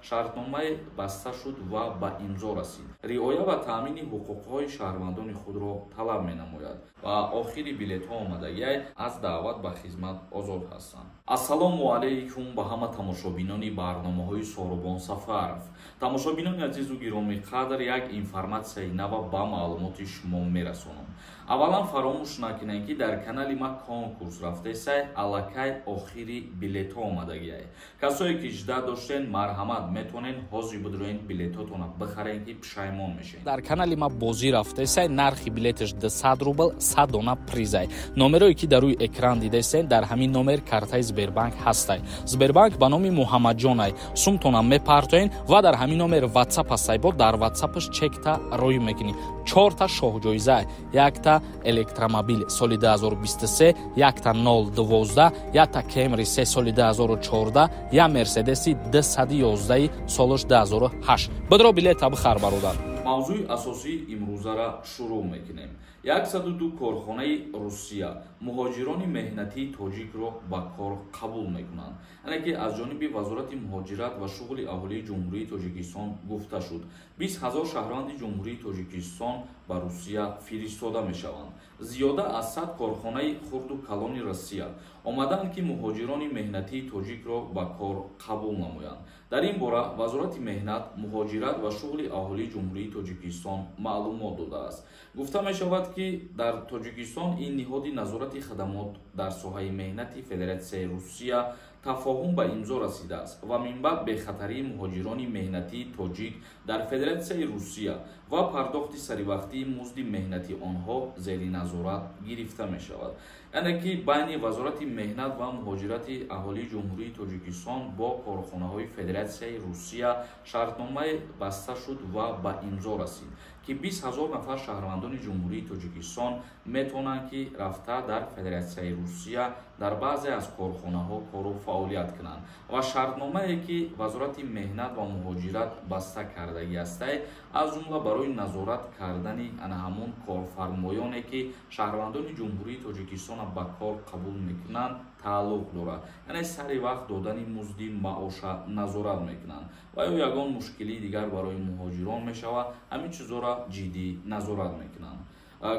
Шартномае баста шуд ва ба имзо расид, риоя ва таъмини ҳуқуқҳои шаҳрвандони худро талаб менамояд ва охири билетҳо омадагиай, аз даъват ба хизмат озод ҳастанд. Ассалому алайкум ба ҳама тамошобинони барномаҳои Соҳробон Сафаров. Тамошобинони азизу гиромӣ қадр, як информатсияи нава ба маълумоти шумо мерасонам. Аввалан, фаромӯш накунед, ки дар канали ма конкурс рафтесай, аллакай охири билетҳо омадагиай. Касое ки жда доштен, марҳамат, метавонед ҳозир бидроен, билетҳотона бихарен, ки пушаймон мешед. Дар канали ма бозӣ рафтесай, нархи билеташ 200 рубл, 100 дона призай. Номерое ки дар рӯи экран дидесен, дар ҳамин номер картаи Сбербанк ҳастай. Сбербанк ба номи Муҳаммадҷонай. Сумтона мепартоен ва дар ҳамин номер Ватсап ҳастай, бо дар Ватсапаш чекта рӯй мекунӣ. Чорта шоҳҷоиза: якта электромобил соли 2023, якта 012, якта Кемри 3 соли 2014, я Мерседеси 211 солаш 2008. Бидро, билета бихар, бародар. Мавзӯи асосии имрӯзара шурӯъ мекунем. 102 корхонаи Русия муҳоҷирони меҳнатии тоҷикро ба кор қабул мекунанд. Яъне ки аз ҷониби Вазорати муҳоҷират ва шуғли аҳолии Ҷумҳурии Тоҷикистон гуфта шуд, 20 000 шаҳрванди Ҷумҳурии Тоҷикистон ба Русия фиристода мешаванд. Зиёда аз 100 корхонаи хурду калони Россия омадаанд, ки муҳоҷирони меҳнатии тоҷикро ба кор қабул намоянд. Дар ин бора Вазорати меҳнат, муҳоҷират ва шуғли аҳолии Ҷумҳурии Тоҷикистон маълумот додааст. Гуфта мешавад, ки дар Тоҷикистон ин ниҳоди назорати хадамот дар соҳаи меҳнати Федератсияи Русия тафоҳум ба имзо расидааст ва минбаъд бехатарии муҳоҷирони меҳнатии тоҷик дар Федератсияи Русия ва пардохти саривақтии музди меҳнати онҳо зери назорат гирифта мешавад. Яъне ки байни Вазорати меҳнат ва муҳоҷирати аҳолии Ҷумҳурии Тоҷикистон бо корхонаҳои Федератсияи Русия шартномае баста шуд ва ба имзо расид, ки 20 000 нафар шаҳрвандони Ҷумҳурии Тоҷикистон метавонанд, ки рафта дар Федератсияи Русия дар баъзе аз корхонаҳо кору фаъолият кунанд. Ва шартномае, ки Вазорати меҳнат ва муҳоҷират баста кардагӣ ҳастай, аз ҷумла барои назорат кардани ана ҳамон корфармоёне, ки шаҳрвандони Ҷумҳурии Тоҷикистонро ба кор қабул мекунанд, тааллуқ дорад. Яъне сари вақт додани музди маоша назорат мекунанд ва ё ягон мушкилии дигар барои муҳоҷирон мешавад, ҳамин чизҳоро ҷиддӣ назорат мекунанд.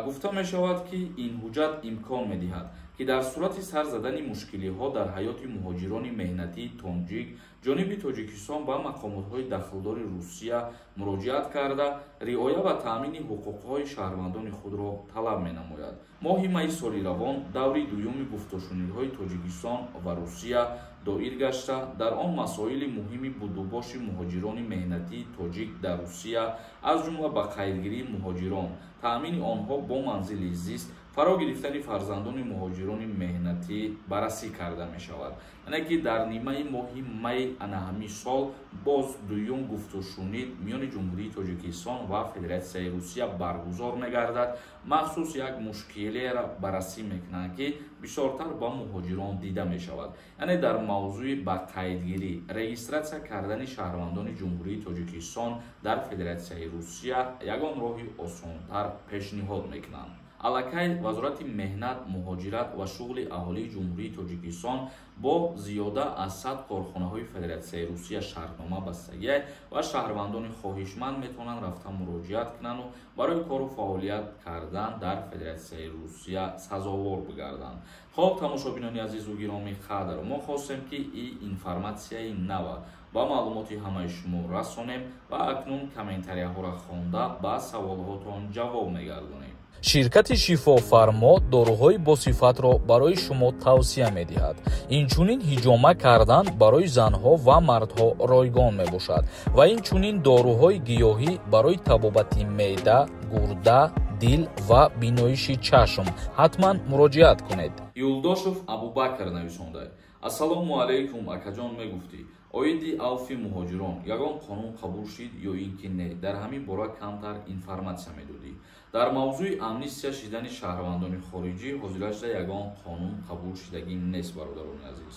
Гуфта мешавад, ки ин ҳуҷҷат имкон медиҳад, ки дар сурати сар задани мушкилиҳо дар ҳаёти муҳоҷирони меҳнатии тоҷик, ҷониби Тоҷикистон ба мақомотҳои дахлдори Русия муроҷиат карда, риоя ва таъмини ҳуқуқҳои шаҳрвандони худро талаб менамояд. Моҳи майи соли равон даври дуюми гуфтушунидҳои Тоҷикистон ва Русия доир гашта, дар он масоили муҳими будубоши муҳоҷирони меҳнатии тоҷик дар Русия, аз ҷумла ба қайдгирии муҳоҷирон, таъмини онҳо бо манзили зист, фаро гирифтани фарзандони муҳоҷирони меҳнатӣ баррасӣ карда мешавад. Яъне ки дар нимаи моҳи май ана ҳамин сол боз дуюм гуфтушунид миёни Ҷумҳурии Тоҷикистон ва Федератсияи Русия баргузор мегардад. Махсус як мушкилеро баррасӣ мекунанд, ки бисёртар ба муҳоҷирон дида мешавад, яъне дар мавзӯи ба қайдгирӣ, регистратсия кардани шаҳрвандони Ҷумҳурии Тоҷикистон дар Федератсияи Русия ягон роҳи осонтар пешниҳод мекунанд. Аллакай Вазорати меҳнат, муҳоҷират ва шуғли аҳолии Ҷумҳурии Тоҷикистон бо зиёда аз 100 корхонаҳои Федератсияи Русия шартнома бастагиай ва шаҳрвандони хоҳишманд метавонанд рафта муроҷиат кунанду барои кору фаъолият кардан дар Федератсияи Русия сазовор бигарданд. Хоб, тамошобинони азизу гиромӣ қадр, мо хостем, ки ин информатсияи нава ба маълумоти ҳамаи шумо расонем ва акнун комментарияҳоро хонда, ба саволҳотон ҷавоб мегардонем. Ширкати Шифофармо доруҳои босифатро барои шумо тавсия медиҳад. Инчунин ҳиҷома кардан барои занҳо ва мардҳо ройгон мебошад ва инчунин доруҳои гиёҳӣ барои табобати меъда, гурда, дил ва биноиши чашм. Ҳатман муроҷиат кунед. Юлдошев Абубакр нависонда: «Ассалому алайкум, акаҷон, мегуфтӣ, оиди авфи муҳоҷирон ягон қонун қабул шид ё ин ки не? Дар ҳамин бора камтар информатсия медодӣ». Дар мавзӯи амнистия шидани шаҳрвандони хориҷӣ ҳозирашда ягон қонун қабул шидагӣ нест, бародарони азиз.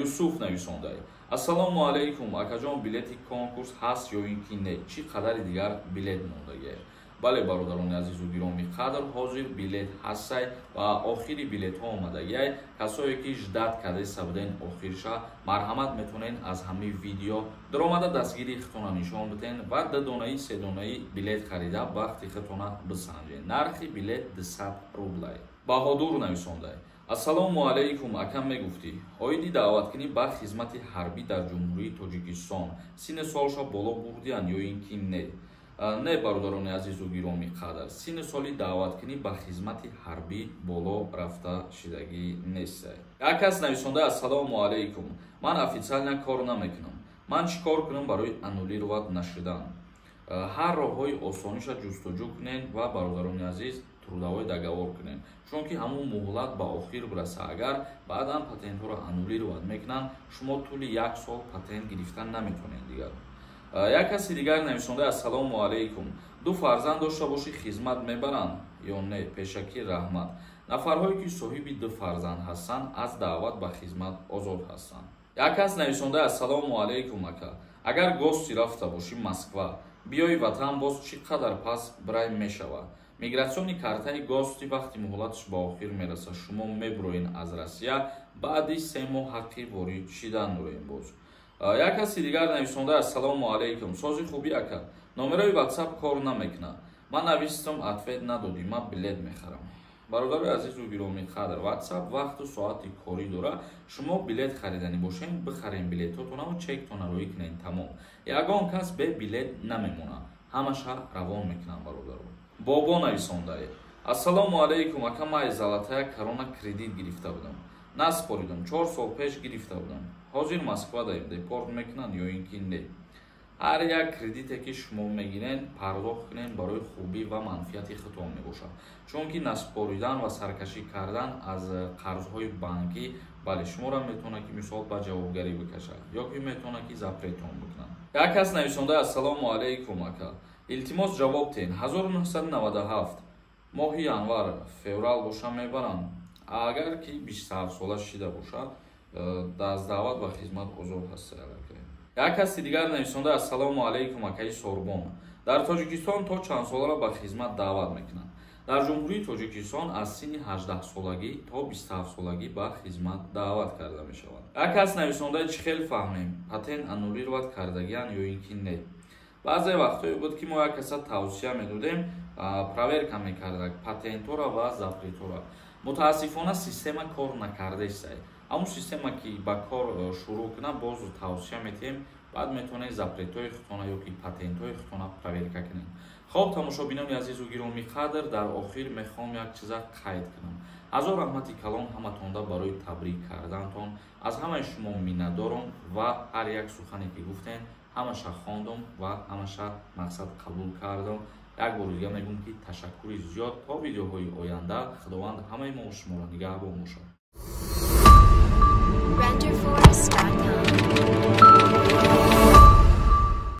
Юсуф нависондай: «Ассалому алайкум, акаҷон, билети конкурс ҳаст ё ин ки не? Чӣ қадари дигар билет мондагиа?» Бале, бародарони азизу гиромӣ қадр, ҳозир билет ҳастай ва охири билетҳо омадагиай. Касое ки ждать кардеста буден охирша, марҳамат, метавонен аз ҳамин видео даромада дастгирии худтона нишон биден ва 2 донаи, 3 донаи билет харида бахти худтона бисанҷен. Нархи билет 200 рублай. Баҳодур нависондай: «Ассалому алайкум, ака, мегуфтӣ, оиди даъваткунӣ ба хизмати ҳарбӣ дар Ҷумҳурии Тоҷикистон синни солша боло бурдиянд ё ин ки не?» Не, бародарони азизу гиромӣ қадр, синни соли даъваткунӣ ба хизмати ҳарбӣ боло рафта шидагӣ нест. Як кас нависонда: «Ассалому алайкум, ман официально кор намекунам, ман чӣ кор кунам барои аннулировать нашудан?» Ҳар роҳҳои осониша ҷустуҷӯ кунед ва, бародарони азиз, трудовой договор кунед, чунки ҳамун муҳлат ба охир бираса агар, баъдан патентҳоро аннулировать мекунанд, шумо тӯли як сол патент гирифтан наметавонед дигар. Як каси дигар нависонда: «Ассалому алайкум, ду фарзанд дошта бошӣ, хизмат мебаранд ё не? Пешакӣ раҳмат». Нафарҳое ки соҳиби ду фарзанд ҳастанд, аз даъват ба хизмат озод ҳастанд. Як кас нависонда: «Ассалому алайкум, ака, агар гости рафта бошӣ Москва, биёи ватан, боз чӣ қадар пас бирай мешавад? Миграционный картаи гости вақти муҳлаташ ба охир мерасад, шумо мебуроен аз Россия, баъди 3 моҳ ҳаққи ворид шидан дорем боз». Як каси дигар нависонда: «Ассалому алайкум, сози хубӣ, ака, номерои Ватсап кор намекунад, ман навистам, ответ надодӣ, ман билет мехарам». Бародарои азизу гиромӣ қадр, Ватсап вақту соати корӣ дора. Шумо билет хариданӣ бошен, бихарем билетҳотонаву чектона рӯӣ кунен, тамом. Ягон кас бе билет намемонад, ҳамаша равон мекунам, бародаро. Бобо нависондаед: «Ассалому алайкум, ака, ман Золотая Корона кредит гирифта будам, наспоридам, 4 сол пеш гирифта будам, ҳозир Москва даем, депорт мекунанд ё ин ки не?» Ҳар як кредите ки шумо мегирен, пардохт кунен, барои хубӣ ва манфиати худтон мебошад, чунки наспоридан ва саркашӣ кардан аз қарзҳои банкӣ, бале, шуморо метавонад ки мисол ба ҷавобгарӣ бикашад ё ки метавонад ки запретон бикунад. Як кас нависонда: «Ассалому алайкум, ака, илтимос, ҷавоб тен, 1997 моҳи январ феврал боша мебаранд?» Агар ки 27 сола шида бошад, аз даъват ба хизмат озод ҳаста аллакай. Як каси дигар нависонда: «Ассалому алайкум, акаи Сорбон, дар Тоҷикистон то чанд соларо ба хизмат даъват мекунанд?» Дар Ҷумҳурии Тоҷикистон аз синни 18-солагӣ то 27-солагӣ ба хизмат даъват карда мешавад. Як кас нависонда: «Чӣ хел фаҳмем, патент аннулировать кардагиан ё ин ки не?» Баъзе вақтҳое буд, ки мо як каса тавсия медодем, проверка мекардак патентҳоро ва запретҳоро. Мутаассифона, система кор накардаистай. Ҳамун система ки ба кор шурӯъ кунад, боз тавсия метиҳем, баъд метавонед запретҳои худтона ё ки патентҳои худтона проверка кунед. Хоб, тамошобинони азизу гиромӣ қадр, дар охир мехоҳам як чиза қайд кунам. Ҳазор раҳмати калон ҳаматонда барои табрик кардантон. Аз ҳамаи шумо миннатдорам ва ҳар як сухане ки гуфтем, ҳамаша хондум ва ҳамаша мақсад қабул кардам. Як бори дига мегӯм, ки ташаккури зиёд. То видеоҳои оянда Худованд ҳамаи мо шуморо нигаҳбон бошад. Render.